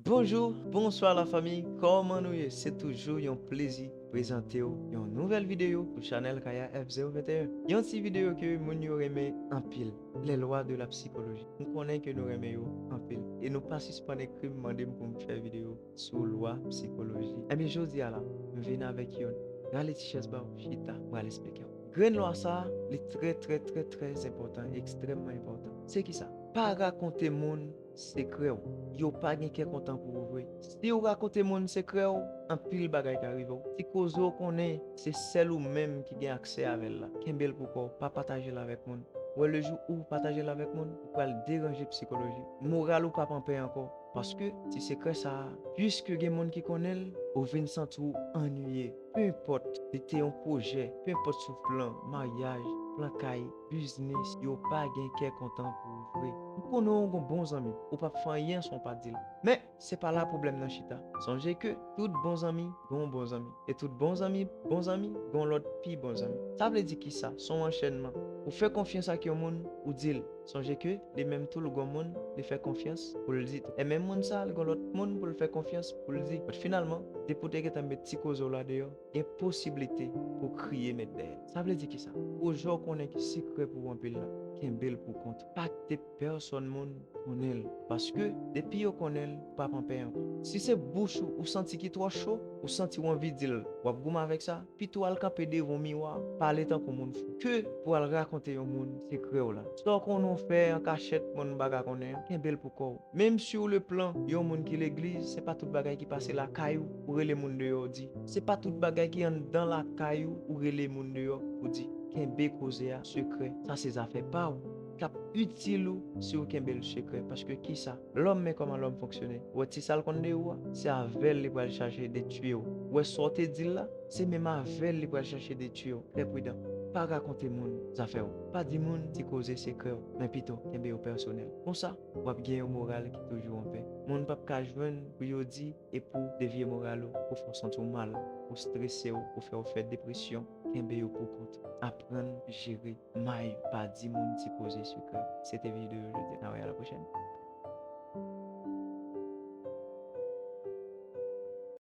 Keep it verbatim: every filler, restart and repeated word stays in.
Bonjou, bonswa la fanmi, kòman nou ye? Se toujou yon plezi prezante w yon nouvèl videyo sou chanèl Kaya F zéro vingt et un. Yon ti videyo ke moun yo renmen anpil, les lois de la psychologie. M konnen ke nou renmen yo anpil. E nou pa sispann ekri m, mande m pou m fè videyo sou lwa sikoloji. Ebyen, jodi a la, m vin avèk youn. Rale ti chèz ba w, chita, m pral esplike w. Grenn lwa sa a, li trè, trè, trè, trè enpòtan, ekstrèmman enpòtan. Se ki sa? Pa rakonte moun sekrè w. Yo pa gen kè kontan pou ou vre. Si w rakonte moun sekrè w, anpil bagay ka rive w. Ti koze w konnen se sèl ou menm ki gen aksè avè l la, kenbe l pou kò w, pa pataje l avèk moun. Wè, le jou ou pataje l avèk moun, ou pral deranje psikoloji. Moral ou p ap anpè ankò. Paske ti sekrè sa a, piske gen moun ki konnen l, ou vin santi w annuiye. Penenpòt li te yon pwojè, penenpòt sou plan maryaj, plan kay, biznis, yo pa gen kè kontan pou ou vre. Ou konnen w gon bon zanmi, ou p ap fè anyen san w pa di l. Men, se pa la pwoblèm nan chita. Sonje ke tout bon zanmi gon bon zanmi. E tout bon zanmi, bon zanmi, gon lòt pi bon zanmi. Sa vle di ki sa? Se yon anchènman. Ou fè konfyans ak yon moun, ou di l. Sonje ke li menm tou l gon moun li fè konfyans pou l di tou. E menm moun sa a, l gon lòt moun pou l fè konfyans pou l di. But finalman, depi w te gentan met ti koze w la deyò, gen posiblite pou w kriye mèt dèyè l. Sa vle di ki sa? Pwojè w konnen ki sekrè pou w anpil la, kenbe l pou kont ou. Pa kite pèsòn moun konnen l. Paske, depi yo konnen l, ou p ap anpè ankò. Si se bouch ou, ou santi ki twò cho, ou santi w anvi di l, w ap goumen avèk sa, pito w al kanpe devan yon miwa, pale tankou moun fou, ke pou w al rakonte yon moun sekrè w la. Sa w konnen w fè an kachèt, moun pa ka konnen an, kenbe l pou kò w. Menm sur le plan, yon moun ki legliz, se pa tout bagay ki pase lakay ou, ou rele moun deyò di. Se pa tout bagay ki anndan lakay ou, ou rele moun deyò pou di. Kenbe koze a sekrè. Sa se zafè pa w. L ap itil ou si w kenbe l sekrè. Paske ki sa? Lòm, men kòman lòm fonksyone. Wè ti sa l konn de ou a, se avè l li pral chache detwi w. Wè sa w te di l la, se menm avè l li pral chache detwi w. Trè pridan. Pa rakonte moun zafè w. Pa di moun ti koze sekrè w. Men pito, kenbe yo pèsonèl. Konsa, w ap gen yon moral ki toujou anpè. Moun p ap ka jwenn pou yo di e pou devye moral ou, pou fè w santi w mal, pou strese w, pou fè w fè depresyon. Kenbe yo pou kont. Aprann jere may ou. Pa di moun ti koze sekrè. Se te videyo jodi a. N a wè a la pwochèn.